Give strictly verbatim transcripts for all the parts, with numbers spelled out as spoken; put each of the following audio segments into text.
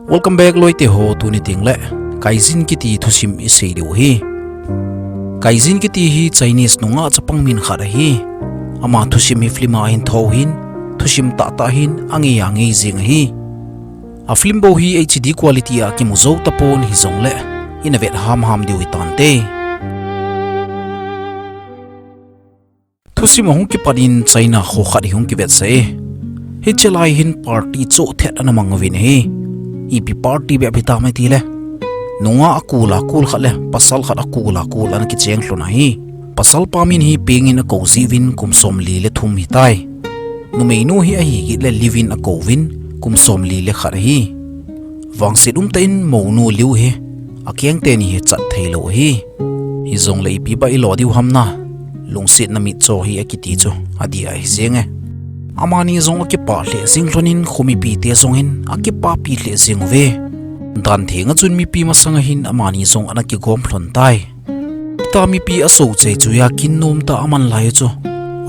Welcome back loite ho, tuni tengle Kaijin kiti thusim isei diu ahi. Kaijin kiti hi Chinese nungah chapang min khat ahi. Ama thusim hi film a hin tho hin, thusim tahtah hin, angei angei jing ahi. A film bou hi H D quality a kimu jou tapon hijongle, ina vet hamham diu hitante. Thusim ahung kipat in China kho khat hi hung kivetsah e. Hiche lai hin party choh thet ana mang uvin ahi. Ipi party bep hitam itile, nungah akul akul khat le pasal khat akul akul ana kicheng lhon ahi. Pasalpa min hi Peng in akou jeh uvin kum somli le thum hitai. Numeinu hi ahigit le Liu in akouvin kum somli le khat ahi. Vangset umtah in mounu Liu hi akengteni hi chat theilou ahi. Hijongle ipi ba ilo diu ham na, lungsetna mitcho hi akiti chu adih ahi jenge. Amani jong akipah lheh jing lhonin khomipite jong hin akipapi lheh jeng uve. Dan thenga chun mipi masanga hin amani jong ana kigom lhon tai. Hita mipi aso chei chuiya kin nomtah aman lai chu,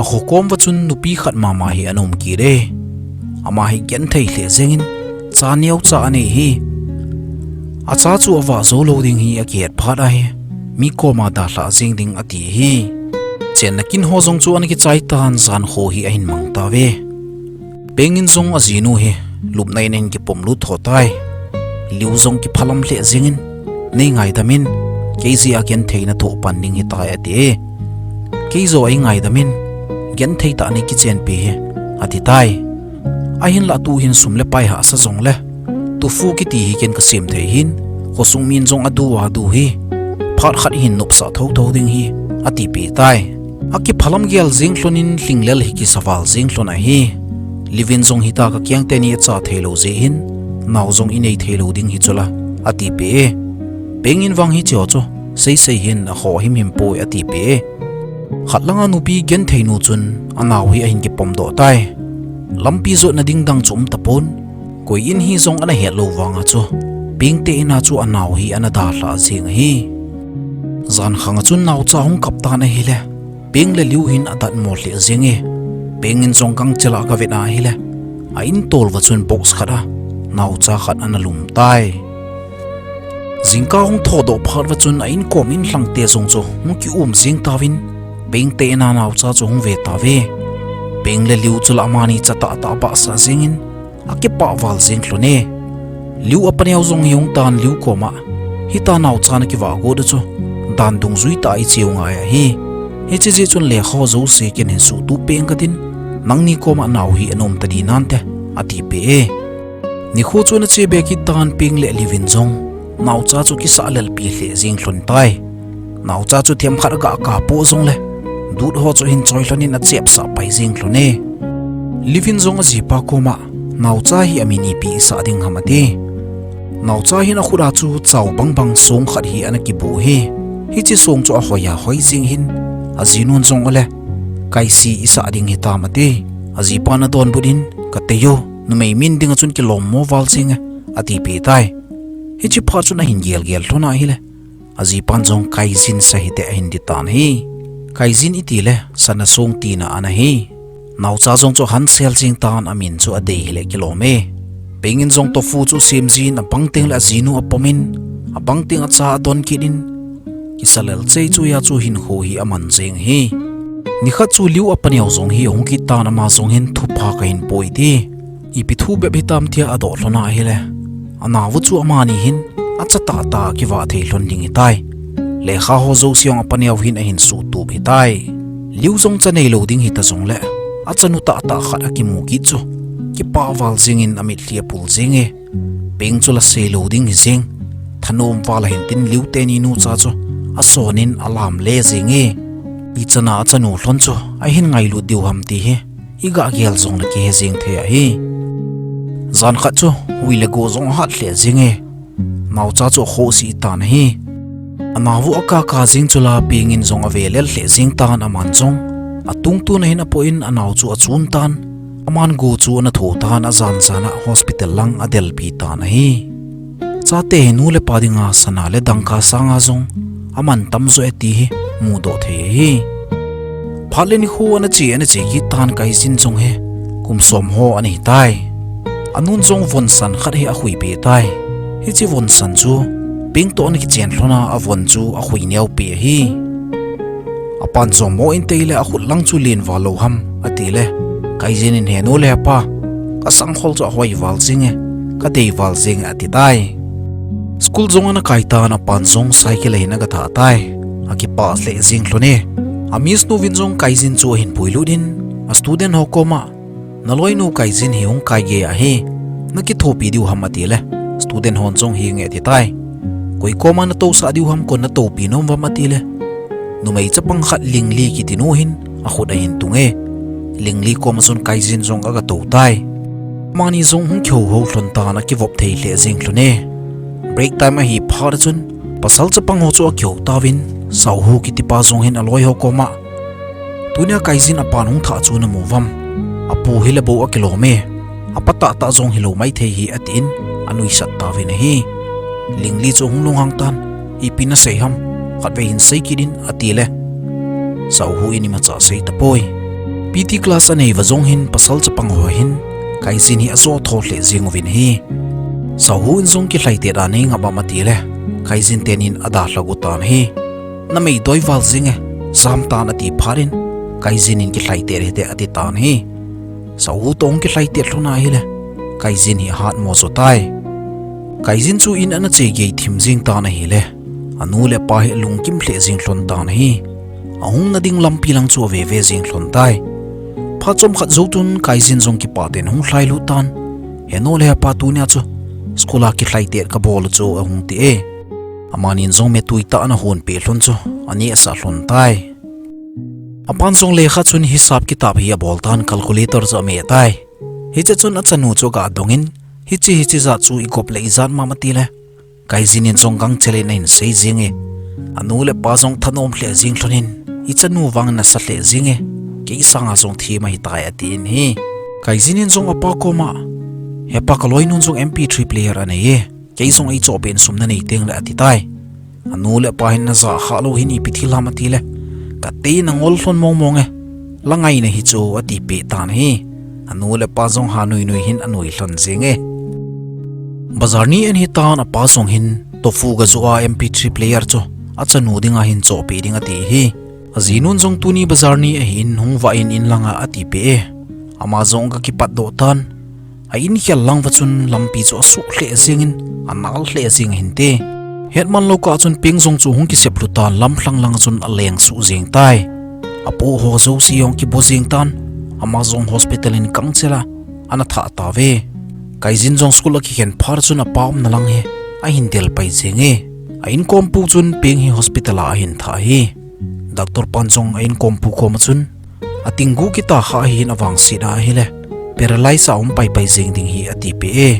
akho kom uva chun nupi khat mama hi ana um kit e. Ama hi genthei lheh jengin, cha neocha anei ahi. Acha chu avah jou lou ding hi akihet phat ahi. Mi koma dalhah jeng ding ati ahi. Chenna kin ho jong chu ana kichai tan, jan kho hi ahin mang tauve. Peng in jong ajinu hi lupna in ahin kipom lut tho tai. Liu jong kiphalam lheh jengin, nei ngaidam in, kei jeh a genthei nathoh pan ding hitai ati e. Kei joh ei ngaidam in, genthei tah nei kichenpi hi, ati tai. Ahinlah tuhin sum le pai hahsa jongle, tofu kiti hi ken kasem thei hin, khosung min jong adu adu hi, phat khat hin nopsah thotho ding hi, atipeh tai. Akiphalam gel jeng lhonin lhinglel hi kisa val jeng lhon ahi. Liu in jong hita kakengteni acha theilou jeh hin, nao jong inei theilou ding hi chula, atipeh e. Peng in vang hicheho chu seisei hin akhoh himhim poi atipeh e. Khat langa nupi gentheinu chun anao hi ahin kipomdoh tai. Lampi jotna ding dang chu um tapon, koi in hijong ana hetlou vanga chu, Pengte ina chu anao hi ana dalhah jeng ahi. Jankhanga chun naocha hung kap tan ahile, Peng le Liu hin adatmo lheh jenge. Peng in jong gangchel a agavet a ahile, a-in tol uva chun box khat a naocha khat ana lum tai. Jingkah hung thodoh phat uva chun a-inkom inlhangte jong chu hung kium jeng tauvin, Pengte ina naocha chu hung ve tauve. Peng le Liu chu la amani chatahtah abahsah jengin, akipah val jeng lhon e. Liu apaneo jong hi hung tan Liu koma, hita naocha nakivah got u chu, dan dungjui tah a icheu ngai ahi. Hiche jeh chun lekha ho jouse ken hin suhtup peng katin, nangni koma nao hi ana um tadi nante, atipeh e. Nikho chu ana che be kit tan Peng le Liu in jong, naocha chu kisah lelpi lheh jeng lhon tai. Naocha chu themkhat aga kap poh jongle, dut ho chu ahin choi lhonin achepsah pai jeng lhon e. Liu in jong ajipa koma, naocha hi amin ipi isah ding ham ati. Naocha hin akhut a chu chao bangbang song khat hi ana kibu hi. Hiche song chu ahoi ahoi jeng hin, ajinun jong ole, Kaisi isah ding hitam ati. Ajipan adonbut in, katei o, numei min dinga chun kilommo val jenge, atipeh tai. Hiche phat chun ahin gelgel lhon ahile, ajipan jong Kaijin sa hite ahin ti tan ahi. Kaijin itile sana song tina ana hi. Naocha jong chu hansel jeng tan amin chu adei hile kilom e. Peng in jong tofu chu asem jin abang tengle ajinu apomin, abang teng acha adon kit in, kisa lel chei chuiya chu hinkho hi aman jeng ahi. Nikhat chu Liu apaneo jong hi ahung kit tan ama jong hin thupha kahin pui ti, ipi thu bep hitam tia adoh lhon ahile, anao u chu amani hin achatahtah a kivah thei lhon ding hitai. Lekha ho jouse jong apaneo hin ahin suhtup hitai. Liu jong cha neilou ding hita jongle, achanu tahtah khat akimu kit chu, kipah val jengin amitlhi apul jenge. Peng chu la seilou ding hi jeng, thanom val ahin tin Liu teni nucha chu asonin alam le jenge. Ichan a achanu lhon chu ahin ngailut diu ham ti hi, iga gel jongle kihe jeng thei ahi. Jan khat chu hui le go jong ahat lheh jenge. Naocha chu akhohsih tan ahi. Anao u akaka jeng chu la Peng in jong ave lel lheh jeng tan aman jong, atungtun ahin apoh in anao chu achun tan, aman go chu ana tho tan ajan jan a hospital lang adelpi tan ahi. Chate hi nu le pa dinga sana le dangka sanga jong aman tam joh e ti hi mudoh thei ahi. Phat le nikho ana che ana che kit tan Kaijin jong hi kum som ho ana hitai. Anun jong von san khat hi akhui peh tai. Hiche von san chu Peng toh ana kichen lhon a, avon chu akhui neo pi ahi. Apan chu amo in tei le akhut lang chu len val lou ham, ati le, Kaijin in, He nu le pa, ka sangkhol chu ahoi val jing e, ka dei val jing e, ati tai. School jong ana kai tan, apan jong cycle a hin aga thah tai. Akipah lheh jing lhon e. A miss nu vin jong Kaijin chu ahin puilut in, a student ho koma, Na loinu Kaijin hi hung kai gei ahi, na kithopi diu ham, ati le, student hon jong hi nge ati tai. Koi koma na tousah diu ham, koin na toupi nom uvem, ati le, numei chapang khat Lingli kiti nu hin akhut ahin tung e. Lingli koma chun Kaijin jong aga tou tai. Amani jong hung kihou hou lhon tan, akivop thei lheh jing lhon e. Break time ahi phat chun pasal chapang ho chu akihou tauvin, Sauhu kitipa jong hin aloi ho koma, Tunia Kaijin apan hung thah chu na mu uvem? Apu hi le bou akilom e. Apa tahtah jong hilou maithei hi, atin anuisat tauvin ahi. Lingli chu hung lunghang tan, Ipi na sei ham? Khatvei hin sei kit in, ati le, Sauhu in imacha sei tapoi. P T class anei uva jong hin pasal chapang ho hin Kaijin hi ajo tho lheh jing uvin ahi. Sauhu in jong Kilhaitet a nei ngap am, ati le, Kaijin ten in adalha got tan ahi. Na meidoi val jing e, jam tan, ati phat in, Kaijin in Kilhaitet hite, ati tan ahi. Sauhu toh hung kilhaitet lhon ahile, Kaijin hi ahatmo jo tai. Kaijin chu in ana che gei thim jing tan ahile, anu le apa hi alungkim lheh jing lhon tan ahi. Ahung na ding lampi lang chu ave ve jing lhon tai. Phat chomkhat jou chun Kaijin jong kipah tah in ahung lhailut tan, He nu le pa, tunia chu school a Kilhaitet kabol u chu, ahung ti e. Amanin jong metui tah ana honpeh lhon chu anehsah lhon tai. Apan jong lekha chun hisab kitab hi abol tan, calculator chu ameh tai. Hiche chun achanu chu aga dong in, Hiche, hiche jat chu igop le ijat ham, ati le, Kaijin in jong gangchel in ahin sei jing e. Anu le apa jong thanom lheh jing lhon in, Ichanu vang nasa lheh jing e, kei sanga jong them ahitai, atin ahi. Kaijin in jong apa koma, He pa, ka loinun jong M P three player anei e, kei jong eichohpeh in sum nanei tengle, ati tai. Anu le apa hin naja khah lou hin ipi thil ham, ati le, Katei nangol lhon mong mong e, la ngai nahi chu, atipeh tan ahi. Anu le apa jong ha nui nui hin anui lhon jing e. Bazar ni ahin hitan, apa jong hin tofu gajoh a M P three player chu achanu dinga hin chohpeh ding ati ahi. Ajinun jong tuni bazar ni ahin, hung vah in in langa, atipeh e. Ama jong aga kipatdoh tan. A in khel lang uva chun lampi chu asuh lheh jeng in, anal lheh jeng ahinte. Hetman lou kah chun Peng jong chu hung kisep lhu tan, lamlhang lang chun aleng suh jeng tai. Apoh ho jouse jong kibo jeng tan, ama jong hospital in gangchel a ana thah tauve. Kaijin jong school akikhen phat chun apa umna lang hi ahin del pai jeng e. A inkompu chun Peng hi hospital a ahin thah ahi. Doctor pan jong a inkompu koma chun, Atinggu kitah kha ahin, avangset a ahile, paralyze a um paipai jeng ding ahi, atipeh e.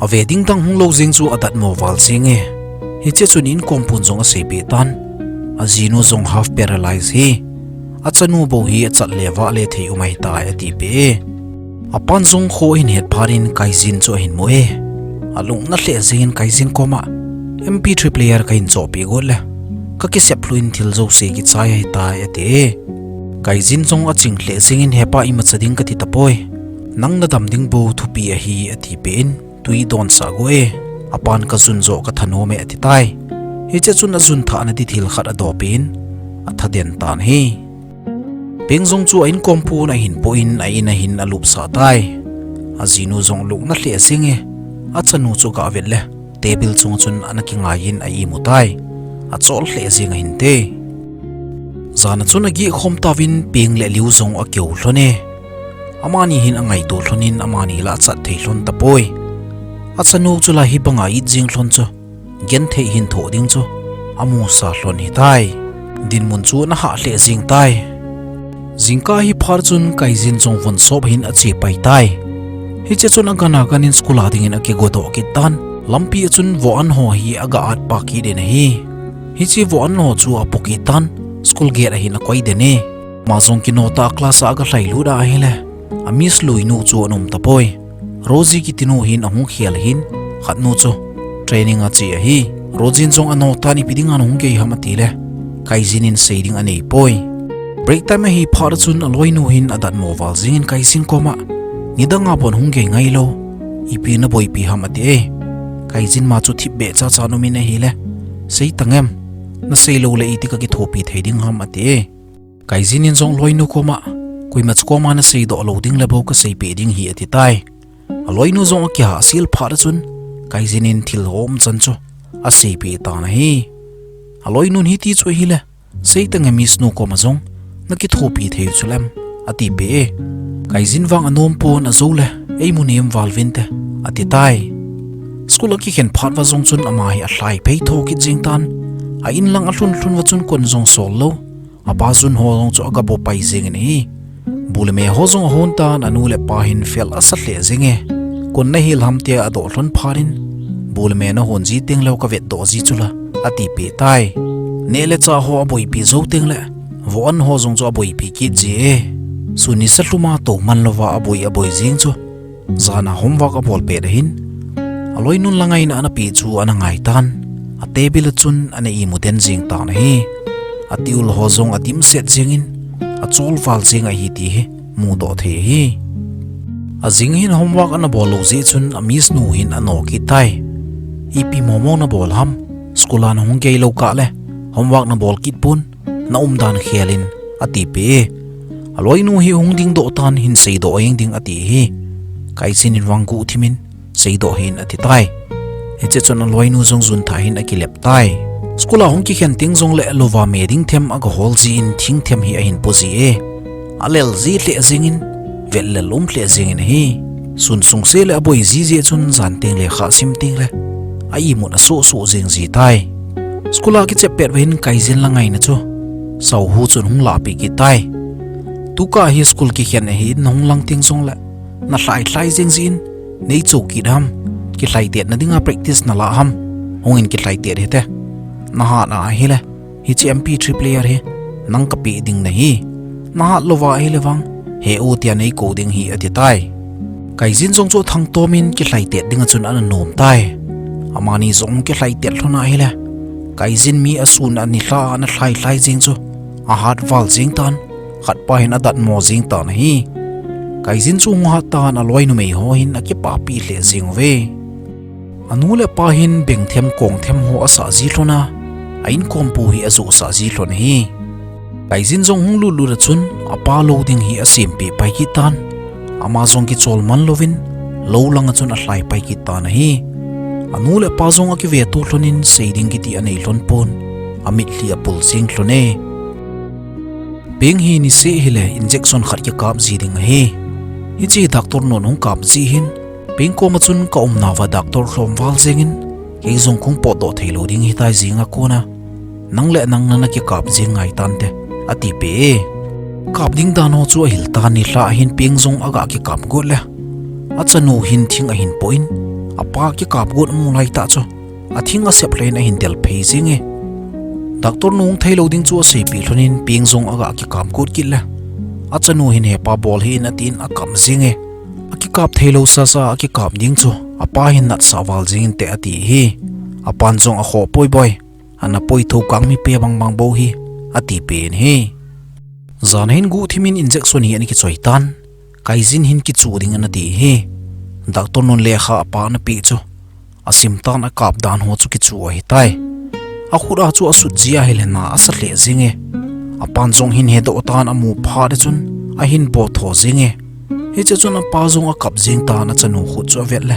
Ave ding dang hung lou jeng chu adatmo val jeng e. Hichea chun inkompun jong aseipeh tan. Ajinu jong half paralyze ahi. Achanu bou hi achat le vah le thei um ahitai, atipeh e. Apan jong kho ahin het phat in Kaijin chu ahin mu e. Alung na lheh jeng in Kaijin koma, MP three player kahin chohpeh got le, kakisep lhu in thil jouse kichai ahitai, ati e. Kaijin jong aching lheh jeng in, Hepa, imacha ding kati tapoi. Nang nadam ding bou thupi ahi, atipeh in, twi donsah go e. Apan kajun joh kathanom e, atitai. Hichea chun ajun thahna ding thil khat adopeh in, athaden tan ahi. Peng jong chu a inkompun ahin poh in, a in a hin alupsah tai. Ajinu jong lung na lheh jeng e, achanu chu agah vet le, table chunga chun ana kingai in a-imu tai. Achol lheh jeng ahinte. Jan a chun ageh khom tauvin Peng le Liu jong akihou lhon e. Amani hin angaito lhon in amani lah achat thei lhon tapoi. Achanu chu lah hibanga it jeng lhon chu, genthei hin thoh ding chu amusa lhon ahitai. Dinmun chu ana hah lheh jeng tai. Jingkah hi phat chun Kaijin jong von sop hin ache pai tai. Hichea chun agan agan in school a dingin akigodoh kit tan. Lampi a chun voh-an ho hi aga at pah kit in ahi. Hiche voh-an ho chu apoh kit tan, school gate a hin akoi den e. Ama jong kino tah a class a aga lhailut ahile, a Miss Lui nu chu ana um tapoi. Rosie kiti nu hin ahung khel ahin, khat nu chu training a che ahi. Rosie in jong ano tan, Ipi dinga nahung gei ham, atile, Kaijin in sei ding aneipoi. Break time ahi phat chun aloinu hin adatmo val jeng in Kaijin koma, Nidang a bon hung gei ngailou, ipi naboipi ham, ati e. Kaijin ma chu thipbeh chacha um in ahile, Seitang em, nasei lou le iti kakithopi thei ding ham, ati e. Kaijin in jong aloinu koma, Koima chu koma naseidoh lou ding le bou kaseipeh ding ahi, ati tai. Aloinu jong akiha asil phat a chun, Kaijin in thil umchan chu aseipeh tan ahi. Aloinun hiti chu ahile, Seitang e, Miss nu koma jong nakithopi thei u chu lem, atipeh e. Kaijin vang anom pon, ajou le eimu nem val vinte, ati tai. School akikhen phat uva jong chun ama hi alhai phei tho kit jeng tan, a-in lang alhun lhun uva chun kon jong sol lou, apa Jun ho jong chu agabopai jengin ahi. Bu le me ho jong ahon tan, anu le apa hin fel asa lheh jenge. Kon nahil ham tia adoh lhon phat in, Bu le me nahon ji teng leh kavetdoh ji chula, atipeh tai. Neh le chah ho aboipi jou teng leh, voh an ho jong chu aboipi kit ji e. Sun nisa lhum a tou man louva aboi aboi jeng chu, jan a homework abol pet ahin, aloinun la ngaina anapeh chu ana ngai tan, a table a chun ana imu den jeng tan ahi. Atiul ho jong adimset jengin, achol val jeng ahi ti hi mudoh thei ahi. Ajing hin homework anabol lou jeh chun a Miss nu hin ano kit tai. Ipi momo nabol ham, school a nahung gei lou kah le, homework nabol kit pon, na umdan khel in, atipeh e. Aloinu hi hung dingdoh tan, hin seidoh jeng ding ati ahi. Kaijin in vang guhthim in, Seidoh hih in, ati tai. Hiche chun aloinu jong Jun tha hin akilep tai. School a hung kikhen teng jongleh louva me ding them agahol jin thing them hi ahin po ji e. Alel ji lheh jengin, vetlel um lheh jengin ahi. Sun sungse le aboi ji jeh chun jan teng lekha sim teng le a-imut asoh soh jeng ji tai. School a kichep pet uva hin Kaijin la ngaina chu Saohu chun hung lahpeh kit tai. Tukah hi school kikhen ahin, nahung lang teng jongleh nalhai lhai jeng jin, neicho kit ham? Kilhaitetna dinga practice nalah ham? Hungin kilhaitet hite. Nahat a ahile, hiche M P three player hi nang kapeh ding nahi. Nahat louva ahile vang, he u tia neikou ding ahi, ati tai. Kaijin jong chu athangtom in kilhaitet dinga chun ana nom tai. Amani jong kilhaitet lhon ahile, Kaijin mi asun a nilhah a ana lhai lhai jeng chu ahat val jeng tan, khatpa hin adatmo jeng tan ahi. Kaijin chu hung hat tan, aloi numei ho hin akipapi lheh jeng uve. Anu le apa hin bengthem kongthem ho asah ji lhon a, a-inkompo hi ajohsah ji lhon ahi. Kaijin jong hung lutlut a chun apa lou ding hi asempeh pai kit tan, ama jong kichol man louvin lou langa chun alhai pai kit tan ahi. Anu le apa jong akiveto lhonin seiding kiti anei lhon pon, amitlhi apul jeng lhon e. Peng hi niseh hile injection khat kikap ji ding ahi. Hiche doctor nun hung kap ji hin, Peng koma chun kaumnauva doctor lhom val jengin, kei jong kahung potdoh theilou ding ahitai, jinga kona nang le nang nana kikap jeng ngai tante, atipeh e. Kap ding dan ho chu ahil tan, nilhah hin Peng jong aga kikap got le, achanu hin thing ahin poh in, apa kikap got amu laitah chu athing asep lheh in ahin delphei jenge. Doctor nu hung theilou ding chu aseipeh lhonin Peng jong aga kikap got kit le, achanu hin hepa bol hih in atin akap jenge. Akikap theilou sasa akikap ding chu apa hin natsah val jengin te ati ahi. Apan jong akhoh poiboi, ana poi, thoukang mipe bangbang bou hi, atipeh in ahi. Jan hin guhthimin injection hi ana kichoi tan, Kaijin hin kichu ding anati ahi. Doctor nun lekha apa anapeh chu asim tan, akap dan ho chu kichu ahitai. Akhut a chu asut ji ahile na asa lheh jenge. Apan jong hin hedoh tan, amu phat a chun ahin potho jenge. Hiche chun apa jong akap jeng tan, achanu khut chu avet le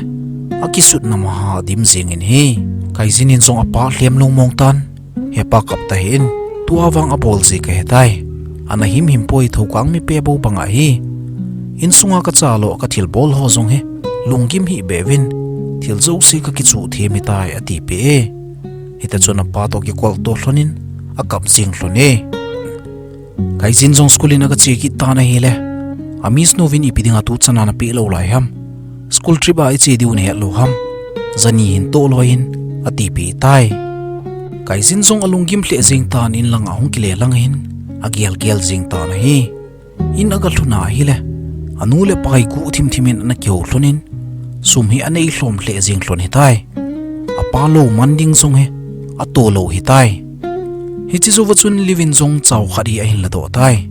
akisutna maha adim jengin ahi. Kaijin in jong apa lhem lungmong tan, hepa kap tahih in, tua vang abol ji kahetai. Ana himhim poi, thoukang mipe bou banga hi. Insunga kachalo kathilbol ho jong hi lunggim hih beh uvin, thil jouse kakichu them ahitai, atipeh e. Hita chun apa toh kikolto lhonin akap jeng lhon e. Kaijin jong school in agache kit tan ahile, a Miss nu vin ipi dinga tuchan a napeh lou lai ham? School trip a iche diu nahet lou ham? Jani hin toh loi in, atipeh tai. Kaijin jong alunggim lheh jeng tan, in langa hung kile lang hin agelgel jeng tan ahi. In agalhun ahile, anu le apa hi guhthim thimin ana kihou lhonin, sum hi anei lhom lheh jeng lhon ahitai. Apa lou man ding jong hi atoh lou ahitai. Hiche jouva chun Liu in jong chao khat hi ahin ladoh tai.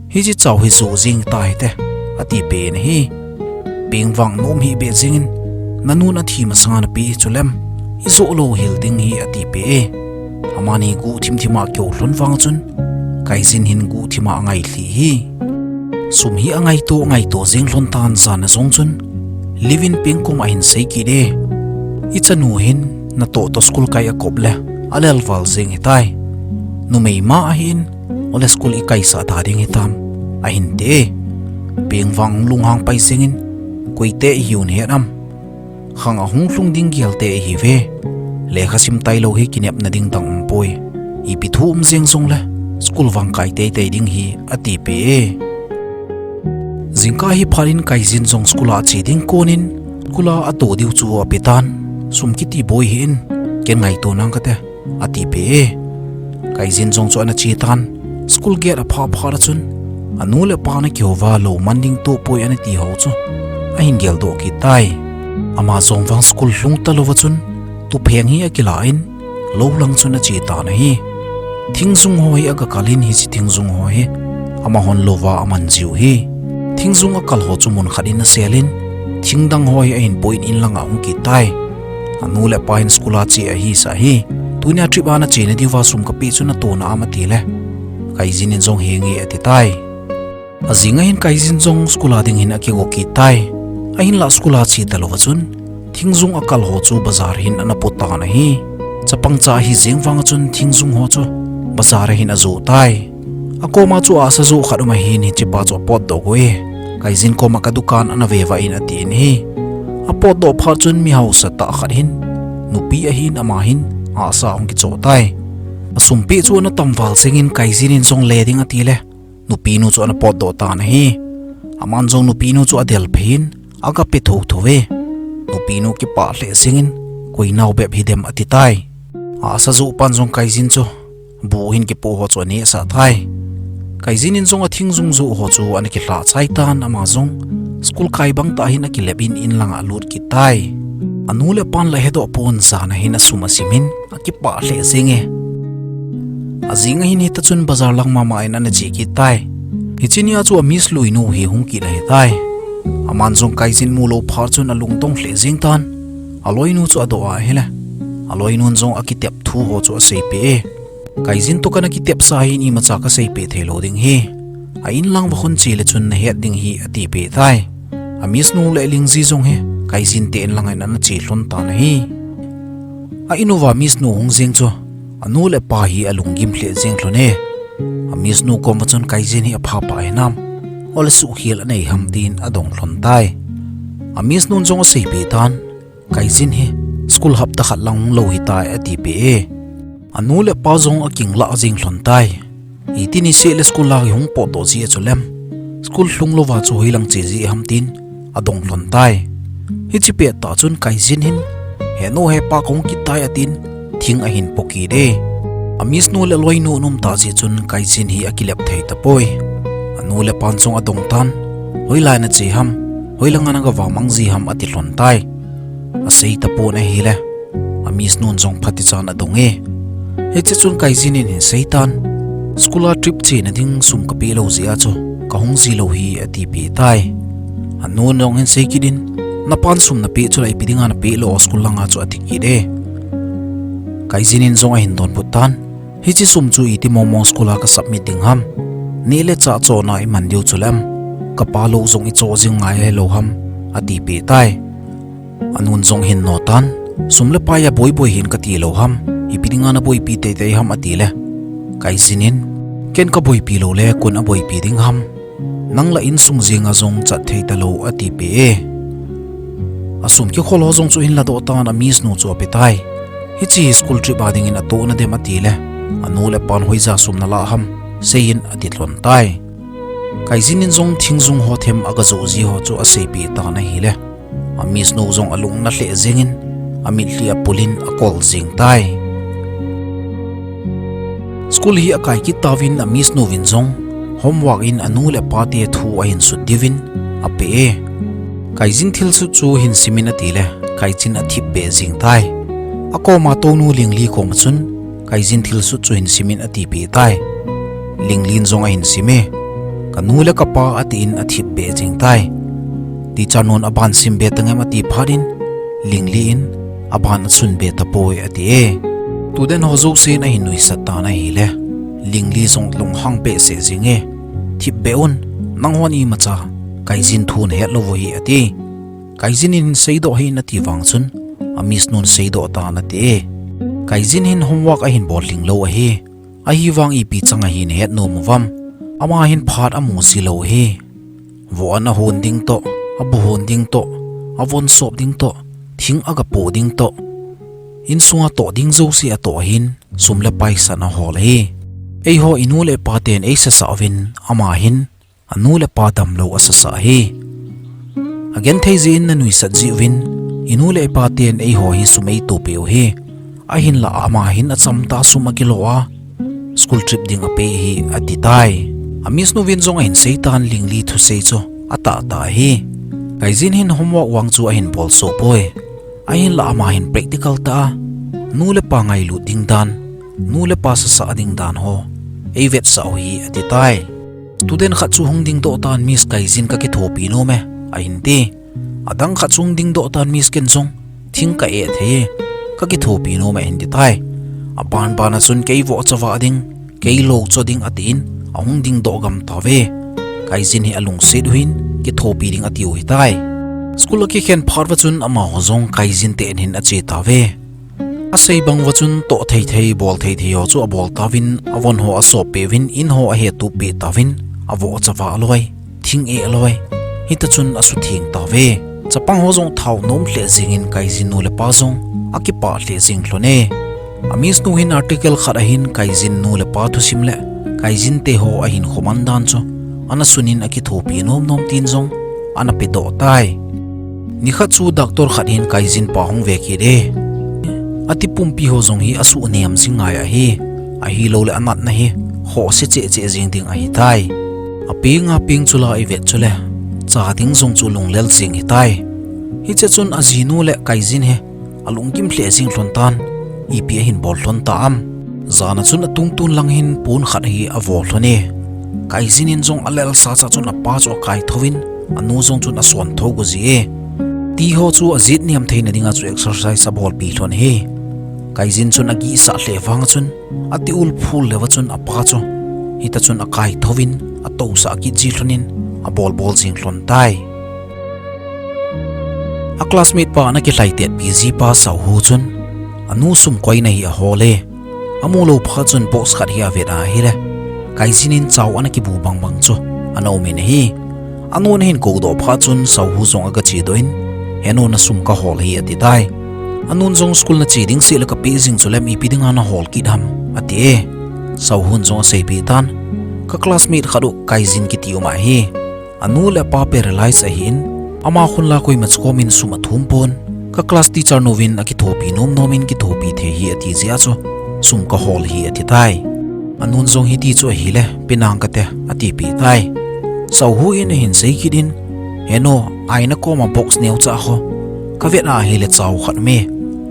Hiche chao hi joh jeng tahite, atipeh in ahi. Peng vang nom hih beh jengin, Nanun athi masanga napeh hi chulem, ijoh lou hel ding hi, atipeh e. Amani guhthim thima kihou lhon vang chun, Kaijin hin guhthima angailhi hi. Sum hi angaito, angaito jeng lhon tan jan a jong chun, Livin pengkoma ahin sei kit e. Ichanu hin natoh toh school kai akop le, alelval jeng hitai. Numei ma ahin, ole school ikaisah ta ding hitam, ahin ti e. Peng vang lunghang pai jengin, koite ihiu nahet am? Khang ahung lhung ding gelte ihiuve. Lekha sim tailou hi kinepna ding dang umpoi. Ipi thu um jeng jongle, school vang kai teitei ding hi, atipeh e. Jingkah hi phat in Kaijin jong school a che ding konin, school a atoh diu chu apetan, sum kiti boi hih in, ken ngaito nang kate, atipeh e. Kaijin jong chu ana chetan, school gate aphah phat a chun, anu le apa ana kihouva lou man ding toh poi anati ho chu, ahin geldoh kit tai. Ama jong vang school lhung talouva chun, tupheng hi akilan, lou lang chun achetan ahi. Thingjung ho hi agakalin hiche thingjung ho hi, amahon louva aman jiu hi. Thingjung akal ho chu mun khat in aselin, thingdang ho hi ahin boiyin in langa ahung kit tai. Anu le apa hin school a che ahisah hi. Tunia trip a nache nadiuva sum kapeh chu natona am atile, Kaijin in jong henge atitai. Ajing ahin Kaijin jong school a ding hin akigo kit tai. Ahinlah school a che talouva chun, thingjung akal ho chu bazar hin ana potan ahi. Chapangcha ahi jeng vang a chun thingjung ho chu bazar a hin ajoh tai. Akoma chu ahsa joh khat um ahin hichepa chu apotdoh go e. Kaijin koma kadukan ana vevah in atin ahi. Apotdoh phat chun mi haosa tah khat hin, nupi ahin ama hin, ahsa ahung kichoh tai. Asum peh chu ana tamval jengin Kaijin in jong le ding atile, nupinu chu ana potdoh tan ahi. Aman jong nupinu chu adelphei in, agape thotho e. Nupinu kipah lheh jengin, koi nao bep hidem atitai. Ahsa joh pan jong Kaijin chu, bu hin kipoh ho chu anehsah tai. Kaijin in jong athingjung joh ho chu ana kilhah chai tan ama jong, school kai bangtah hin akilep in in langa alut kit tai. Anu le apan la hedoh pon jan a hin asum asimin, akipah lheh jenge. Ajing ahin hita chun bazar lang mama in ana che kit tai. Hiche nia chu a Miss Lui nu hi hung kit ahitai. Aman jong Kaijin mulou phat chun alungdong lheh jeng tan. Aloinu chu adoh ahile, aloinun jong akitep thu ho chu aseipeh e. Kaijin toh kana kitepsa hin imacha kaseipeh theilou ding hi. A in lang va khun chele chun nahet ding hi atipeh tai. A Miss nu le Lingji jong hi Kaijin te in langa ana che lhon tan ahi. A in uva Miss nu hung jeng chu, anu le apa hi alunggim lheh jeng lhon e. A Miss nu komva chun Kaijin hi aphapha hinam, ole suhkhel anei ham tin adong lhon tai. A Miss nun jong aseipeh tan, Kaijin hi school hapta khat lang hung lou hitai atipeh e. Anu le apa jong akinglah jeng lhon tai. Iti niseh le school a hung potdoh ji a chulem, school lhung louva chu hoilang che ji ham tin adong lhon tai. Hiche pettah chun Kaijin hin, he nu he pa kahung kit tai atin, thing ahin po kit e. A Miss nu le aloinu aumtah jeh chun Kaijin hi akilep thei tapoi. Anu le apan jong adong tan, hoilai nache ham, hoilanga nagavamang ji ham ati lhon tai. Asei tapon ahile, a Miss nun jong phatichan adong e. Hiche chun Kaijin in hin seitan, school a trip chena ding sum kapeh lou jeh a chu, kahung ji lou hi atipeh tai. Anun jong hin sei kit in, napan sum napeh chu la ipi dinga napeh lou school langa chu ati kit e. Kaijin in jong ahin donbut tan, hiche sum chu iti mongmong school a kasubmit ding ham, neh le chah chohna iman diu chulem, kapa lou jong ichoh jing ngai hilou ham, atipeh tai. Anun jong hin notan, sum le pai aboiboi hin kati lou ham, ipi dinga naboipi teitei ham atile, Kaijin in, ken kaboipi loule koin aboipi ding ham, nang la insung jenga jong chat thei talou atipeh e. Asum kikhol ho jong chu ahin ladoh tan a Miss nu chu apetai. Hiche hi school trip a dingin atohna dem atile, anu le apan hoija sum nalah ham, seiyin ati lhon tai. Kaijin in jong thingjung ho them agajoh ji ho chu aseipeh tan ahile, a Miss nu jong alung nalheh jengin, amitlhi apulin akol jeng tai. School hi akai kit tauvin a Miss nuvin jong, homework in anu le apate thu ahin sut diuvin, apeh e. Kaijin thilsut chu hin simin atile, Kaijin athipbeh jeng tai. Akoma tounu Lingli koma chun, Kaijin thilsut chu hin simin atipeh tai. Linglin jong ahin sim e. Kanu le kapa atin athipbeh jeng tai. Teacher nun aban simbe tangem ati phat in, Lingli in, aban asun be tapoi ati e. Student ho jousen ahin nuisat tan ahile, Lingli jong lunghang behseh jing e. Thipbeh un, nanghon imacha Kaijin thu nahet lou u ahi ati. Kaijin in hin seidoh hih in ati vang chun, a miss nun seidoh tan ati e. Kaijin hin homework ahin bol lhing lou ahi. Ahivang ipi chang ahi nahet nom uvam. Ama hin phat amu ji lou ahi. Voh an ahon ding toh, abu hon ding toh, avon sop ding toh, thing aga poh ding toh, insunga toh ding jouse atoh ahin, sum le paisan ahol ahi. Eiho inu le ipa ten eisasa uvin, ama hin anu le apa damlou asasa ahi. Agenthei jeh in nanuisat jeh uvin, inu le ipa ten eiho hi sum eitoh peh u ahi. Ahinlah ama hin achamtah a sum akilo a, school trip ding apeh ahi ati tai. A miss nu vin jong ahin seitan, Lingli thusei chu atahtah ahi. Kaijin hin homework vang chu ahin bol soh poi. Ahinlah ama hin practical tah a, nu le pa ngailut ding dan, nu le pa sasa ding dan ho eivetsah u ahi ati tai. Student khat chu hung dingdoh tan, Miss, Kaijin kakithopi nom e, ahin ti. Adang khat chu hung dingdoh tan, Miss, ken jong thing ka-eh thei e, kakithopi nom e, ahin ti tai. Aban ban a chun kei vohcha vah ding, kei loucha ding atin, ahung dingdoh gam tauve. Kaijin hi alungset u hin, kithopi ding atiu ahitai. School akikhen phat uva chun amaho jong Kaijin te in hin ache tauve. Asei bang uva chun toh thei thei, bol thei thei ho chu abol tauvin, avon ho asop peh uvin, in ho ahetup peh tauvin, avohcha vah loi, thing-eh loi, hitichun asutheng tauve. Chapang ho jong thao nom lheh jengin Kaijin nu le pa jong akipah lheh jeng lhon e. A miss nu hin article khat ahin Kaijin nu le pa thusim le Kaijin te ho ahinkho man dan chu ana sunin akithopi nom nom tin jong ana pedoh tai. Nikhat chu doctor khat hin Kaijin pa hung ve kit e. Ati pumpi ho jong hi asuh nem jing ngai ahi. Ahilouleh anatna hi khohse cheh cheh jeng ding ahitai. Apeng apeng chula ivet chule, cha ding jong chu lunglel jeng ahitai. Hiche chun ajinu le Kaijin hi alungkim lheh jeng lhon tan, ipi ahin bol lhon ta am. Jan a chun atungtun lang hin pon khat hi avo lhon e. Kaijin in jong alelsa cha chun apa chu akaithou in, anu jong chun asontho go ji e. Ti ho chu ajet niam theina dinga chu exercise abolpi lhon e. Kaijin chun agihsah lheh vang a chun, ati ulphul leuva chun apa chu hitichun akaithou in, atousah kit ji lhon in, abol bol jeng lhon tai. A classmate pa ana kilhaitetpi ji pa Sauhu chun, anu sum koina hi ahol e. Amu lou phat chun box khat hi avet ahile, Kaijin in chao ana kibu bang bang chu ana um in ahi. Anun ahin koudoh phat chun Sauhu jong aga chedoh in, "He nu, nasum kahol ahi," ati tai. Anun jong, "School nache ding sehle kapeh jing chuleh ipi dinga nahol kit ham?" ati e. Sauhun jong aseipeh tan, "Ka classmate khat u Kaijin kiti um ahi. Anu le apa paralyze ahin, ama khun la koima chu komin sum athum pon. Ka class teacher nu vin akithopi nom nom in kithopi thei ahi ati jeh a chu sum kahol ahi," ati tai. Anun jong, "Hiti chu ahile, pe nang kate," atipeh tai. Sauhu in ahin sei kit in, "He nu, aina koma box neocha ho kavet ahile chao khat um e.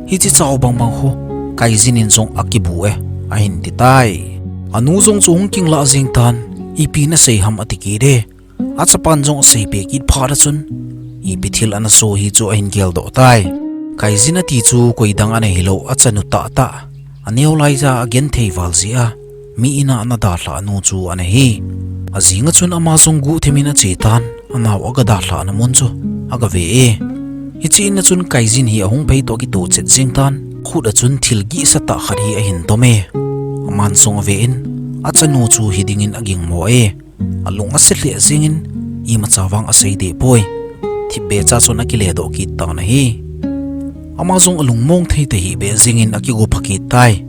Hiche chao bang bang ho Kaijin in jong akibu e," ahin ti tai. Anu jong chu hung kinglah jeng tan, "Ipi nasei ham?" ati kit e. Achapan jong aseipeh kit phat a chun, ipi thil ana so hi chu ahin geldoh tai. Kaijin ati chu koidang ana hilou, achanu tahtah, aneo laija agenthei val jeh a, mi in a ana dalhah nu chu ana hi. Ajing a chun ama jong guhthim in ache tan, anao aga dalhah na mun chu aga ve e. Hiche in a chun Kaijin hi ahung phei toh kitoh chet jeng tan, khut a chun thil gihsa tah khat hi ahin dom e. Aman jong ave in, achanu chu hiding in agingmo e. Alung ase lheh jeng in, imacha vang asei deh poi. Thipbeh cha chun akile doh kit tan ahi. Ama jong alungmong thei tahih beh jeng in akigo pha kit tai.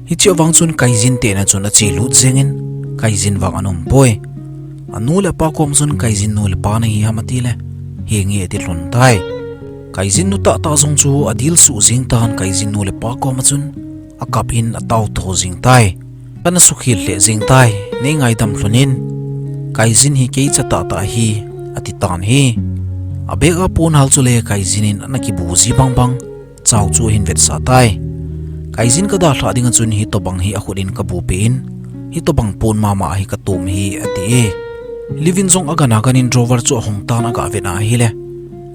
Hiche vang chun Kaijin te in a chun ache lut jeng in, Kaijin vang ana um poi. Anu le apa kom chun, "Kaijin nu le pa nahi ham?" ati le, "Henge," ati lhon tai. Kaijin nu tahtah jong chu adil suh jeng tan, Kaijin nu le pa kom a chun akap in atao tho jeng tai. Kana sukhel lheh jeng tai, nei ngaidam lhon in. Kaijin hi kei cha tahtah ahi, ati tan ahi. A bag a pon hal chule Kaijin in ana kibu ji bang bang, chao chu ahin vetsah tai. Kaijin ka dalhah ding a chun hitobang hi akhut in kabu peh in, hitobang pon mama hi katom ahi, ati e. Livin jong agan agan in drawer chu ahong tan aga vet ahile,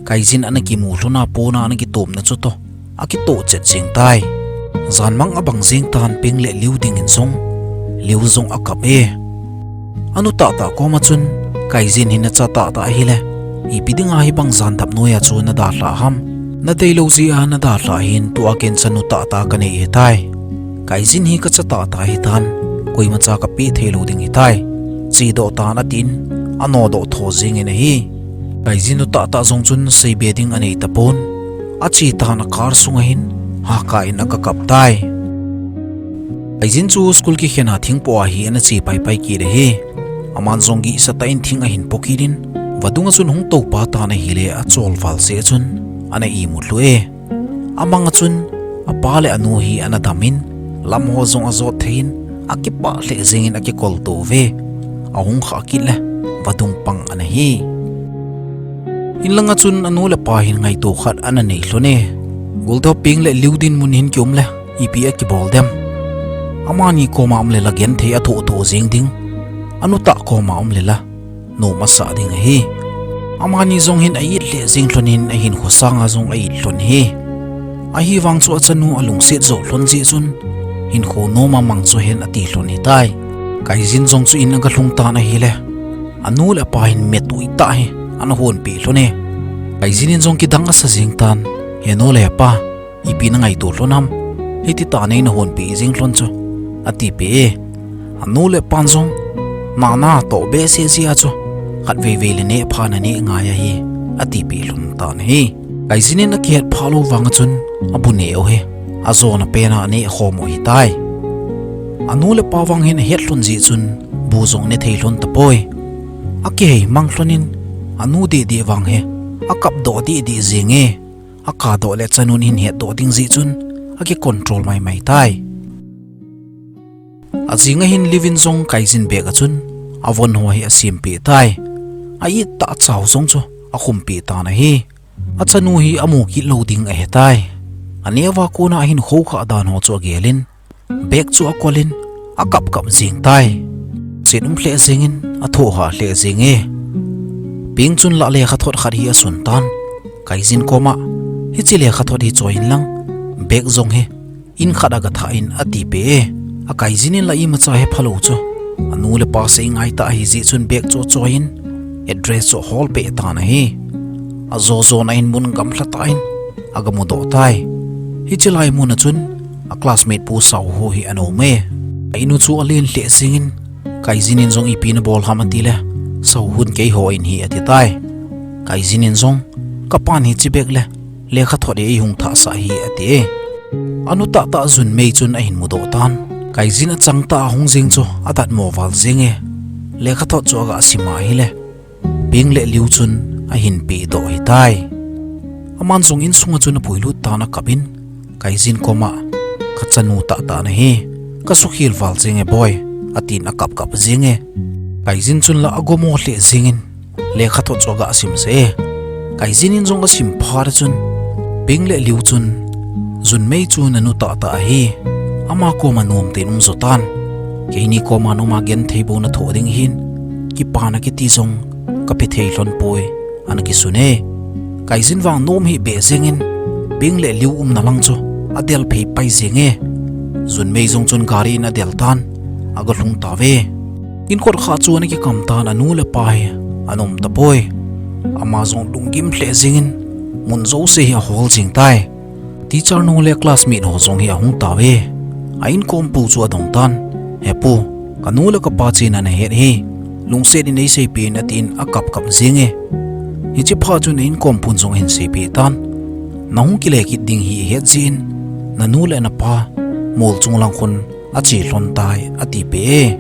Kaijin ana kimu lhona pona ana kitomna chutoh akitoh chet jing tai. Janmang abang jing tan Ping le Liu dingin jong Liu jong akap e. Anu tahtah koma chun, Kaijin hin nacha tahtah ahile, ipi dinga hibang jandap noiya chu nadalhah ham? Nadeilou jeh a nadalhah hin tua ken chanu tahtah kanei ahitai. Kaijin hi kacha tahtah ahitan, koimacha kapeh theilou ding ahitai. Chedoh tan atin, anodoh tho jingin ahi. Kaijin nu tahtah jong chun seibe ding anei tapon. Ache tan a car sunga hin, hahkah in aga kap tai. Kaijin chu school kikhen a thingpoh a hi ana che paipai kit ahi. Aman jong gihsah tah in thing ahin po kit in, vadung a chun hung toupa tan ahile achol val jeh a chun ana imut lhu e. Amang a chun apa le anu hi ana dam in, lam ho jong ajot thei in, akipah lheh jengin akikolto uve. Ahung khah kit le vadung pang ana hi. In langa chun anu le apa hin ngaito khat ana nei lhon e. Goltop Ping le Liu dinmun hin kium le ipi akibol dem? Amani koma um le la genthei athoh thoh jeng ding, anu tah koma um le la nom asah ding ahi. Amani jong hin a-it lheh jeng lhon in ahinkho sanga jong a-it lhon ahi. Ahivang chu achanu alungset joh lhon jeh chun hinkho nom a mang chu hen ati lhon ahitai. Kaijin jong chu in aga lhung tan ahile, anu le apa hin met ui tah hi ana honpeh lhon e. Kaijin in jong kidang asa jeng tan, He nu le pa, ipi nangaito lhon ham? Hiti tah nei nahonpeh jeng lhon chu, atipeh e. Anu le apan jong, Na natoh behseh jeh a chu, khatvei vei le nehpha naneh ngai ahi, atipeh lhon tan ahi. Kaijin in akihet phah lou vang a chun, abu neh u hi ajona pen a aneh khom u ahitai. Anu le apa vang hin ahet lhon jeh chun, bu jong ne thei lhon tapoi. Akihei mang lhon in, anu dehdeh vang hi akapdoh dehdeh jenge. Akadoh le chanun ahin hetdoh ding jeh chun, akicontrol maimai tai. Ajing a hin Liu in jong Kaijin bag a chun avon ho hi asempeh tai. A-it tah chau jong chu akhumpeh tan ahi. Achanu hi amu kit lou ding ahetai. Aneo a kona ahin khoukhah dan ho chu agel in, bag chu akol in, akapkap jeng tai. Chet um lheh jengin, athohhah lheh jenge. Ping chun la lekhathot khat hi asun tan, Kaijin koma, Hiche lekhathot hi choi inlang, bag jong hi in khat a gathah in, atipeh e. A Kaijin in la imacha hephalou chu, anu le apa sei ngai tah ahijeh chun bag chu achoi in, address chu ahol peh tan ahi. Ajo jona in mun gamlha tah in agamudoh tai. Hiche lai mun a chun a classmate pu Saohu hi ana um e. A in u chu alen lheh jengin, Kaijin in jong ipi nabol ham atile, Saohu in keiho in ahi atitai. Kaijin in jong, Kapan hiche bag le lekhathot hi eihung thahsah ahi, ati e. Anu tahtah Junmei chun ahin mudoh tan. Kaijin achang tah a hung jeng chu adatmo val jenge. Lekhathot chu aga sim ahile, Ping le Liu chun ahin pehdoh ahitai. Aman jong insunga chun apuilut tan akap in, Kaijin koma, Kachanu tahtah nahi, kasukhel val jenge boi, atin akapkap jenge. Kaijin chun la agomo lheh jengin, lekhathot chu aga sim jeh e. Kaijin in jong asim phat a chun, Ping le Liu chun, Junmei chu nanu tahtah ahi, ama koma nomtah in umjo tan. Keini koma noma genthei bou nathoh ding ahin, kipana kiti jong kapethei lhon poi, ana kisun e. Kaijin vang nom hih beh jengin, Ping le Liu umna lang chu adel phei pai jenge. Junmei jong chun gari in adel tan, aga lhung tauve. Inkot kha chu ana kikam tan, anu le apa hi ana um tapoi. Ama jong lunggim lheh jengin, mun jouse hi ahol jeng tai. Teacher nu le classmate ho jong hi ahung tauve. A inkompu chu adong tan, He pu, kanu le kapa chena nahet hi, lungset in eiseipeh in, atin akapkap jenge. Hiche phat chun a inkompun jong ahin seipeh tan, Nahung kile kit ding hi ihet jeh in, nanu le napa mol chung lang khun ache lhon tai, atipeh e.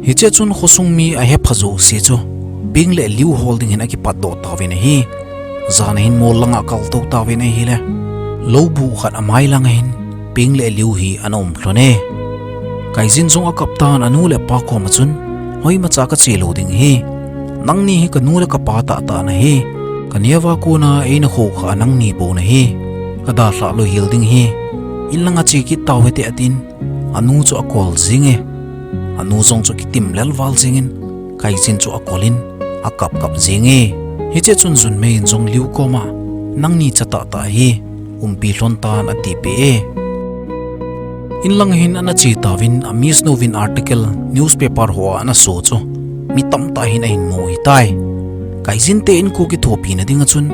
Hichea chun khosung mi ahepha jouse chu Ping le Liu hol dingin akipatdoh tauvin ahi. Jan a hin mol langa akaltou tauvin ahile, loubuh khat amai langa hin Ping le Liu hi ana um lhon e. Kaijin jong akap tan, anu le apa koma chun, Hoimacha kache lou ding ahi. Nangni hi kanu le kapa tahtah nahi. Kaneova kona eina khoukhah nangni bou nahi. Kadalhah louhel ding ahi. In langa che kit tau hite, atin, anu chu akol jenge. Anu jong chu kitim lel val jengin, Kaijin chu akol in, akapkap jenge. Hiche chun Junmei in jong Liu koma, "Nangni cha tahtah hi umpi lhon tan," atipeh e. Inlang hin ana che tauvin, a miss nu vin article newspaper hoa ana so chu mi tamtah hin ahin mu ahitai. Kaijin te inko kithopina dinga chun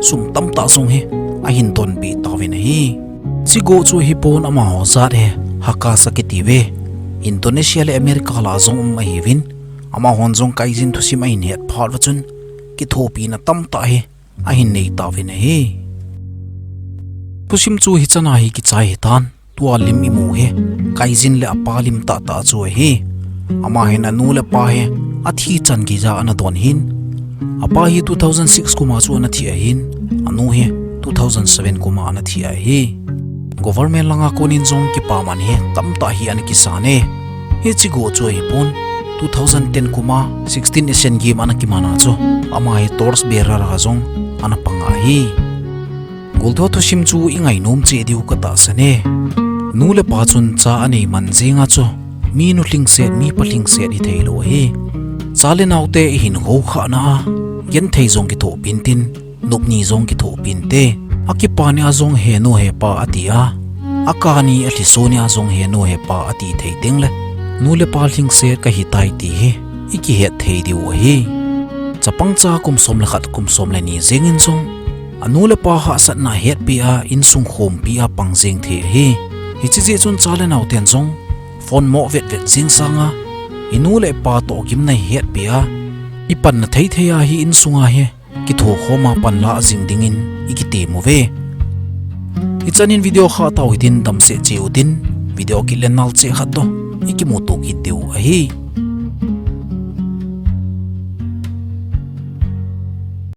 sum tamtah jong hi ahin donpeh tauvin ahi. Chigo chu hipon amaho jat hi Hakasa kiti uve. Indonesia le America lah a jong um ahiuvin, amahon jong Kaijin thusim ahin het phat uva chun kithopina tamtah hi ahin nei tauvin ahi. Thusim chu hichan a hi kichai hitan, tua lim imu hi Kaijin le apa lim tahtah chu ahi. Ama hin anu le apa hi athi chan geija ana don ahin. Apa hi two thousand six kum a chu ana thi ahin, anu hi two thousand seven kum a ana thi ahi. Government langa konin jong kipaman hi tamtah hi ana kisan e. Hiche go chu ahipon, two thousand ten kum a sixteen Asian Game ana kiman a chu, ama hi torch bearer a jong ana pang ahi. Goltho thusim chu ingainom cheh diu katahsan e. Nu le pa chun cha anei man jenga chu, mi nu lhingset, mi pa lhingset hithei lou ahi. Cha le naote ihin goukhahna a, genthei jong kithopi intin, nop ni jong kithopi inte. Akipa nia jong he nu he pa ati a, akap ni alhiso nia jong he nu he pa ati thei tengle, nu le pa lhingset kahitai ti hi ikihet thei diu ahi. Chapang cha kum som le khat, kum som le ni jengin jong, anu le apa hahsatna hetpeh a, insung khompi a pang jeng thei ahi. Hiche jeh chun cha le naoten jong phone mo vetvet jeng sanga, inu le ipa toh gimnei hetpeh a, ipanna thei thei a hi insunga hi kithokhom a panla jing dingin ikitem uve. Hichanin video khatah hitin damsel cheh utin, video kit le nal cheh khat toh ikimuto kit diu ahi.